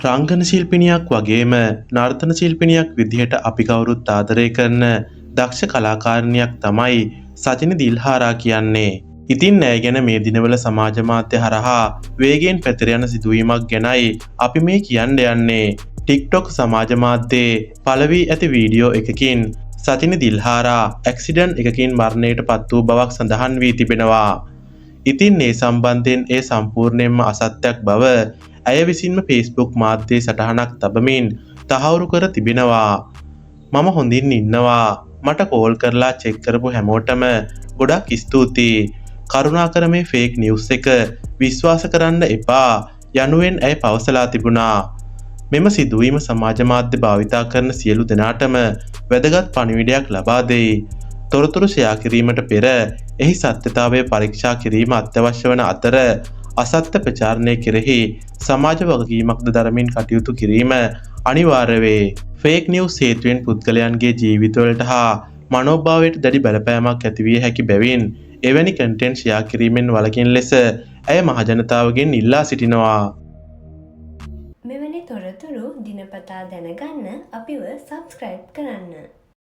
රංගන ශිල්පිනියක් වගේම නර්තන ශිල්පිනියක් විදිහට අපි කවුරුත් ආදරය කරන දක්ෂ කලාකාරිනියක් තමයි සචිනි දිල්හාරා කියන්නේ. ඉතින් ඇය ගැන මේ දිනවල සමාජ මාධ්‍ය හරහා වේගයෙන් පැතිර යන සිදුවීමක් ගැනයි අපි මේ කියන්න යන්නේ. ටික්ටොක් සමාජ මාධ්‍යයේ පළවී ඇති වීඩියෝ එකකින් සචිනි දිල්හාරා ඇක්සිඩන්ට් එකකින් මරණයට පත් වූ බවක් සඳහන් වී තිබෙනවා. ඉතින් ඒ සම්බන්ධයෙන් ඒ සම්පූර්ණයෙන්ම අසත්‍යයක් බව ඇය විසින්ම ෆේස්බුක් මාධ්‍යයේ සටහනක් තබමින් තහවුරු කර තිබෙනවා. "මම හොඳින් ඉන්නවා. මට කෝල් කරලා චෙක් කරපු හැමෝටම ගොඩක් ස්තුතියි. කරුණාකර මේ ෆේක් නිවුස් එක විශ්වාස කරන්න එපා" යනුවෙන් ඇය පවසලා තිබුණා. මෙම සිදුවීම සමාජ මාධ්‍ය භාවිතා කරන සියලු දෙනාටම වැදගත් පණිවිඩයක් ලබා දෙයි. තොරතුරු ෂෙයා කිරීමට පෙර එහි සත්‍යතාවය පරීක්ෂා කිරීම අත්‍යවශ්‍ය වන අතර, අසත්‍ය ප්‍රචාරණය කෙරෙහි සමාජ වගකීමක්ද දරමින් කටයුතු කිරීම අනිවාර්ය වේ. ෆේක් නිවුස් හේතුවෙන් පුද්ගලයන්ගේ ජීවිතවලට හා මනෝභාවයට දැඩි බලපෑමක් ඇතිවිය හැකි බැවින්, එවැනි කන්ටෙන්ට් ෂෙයා කිරීමෙන් වළකින ලෙස ඇය මහජනතාවගෙන් ඉල්ලා සිටිනවා. මෙවැනි තොරතුරු දිනපතා දැනගන්න අපිව සබ්ස්ක්‍රයිබ් කරන්න.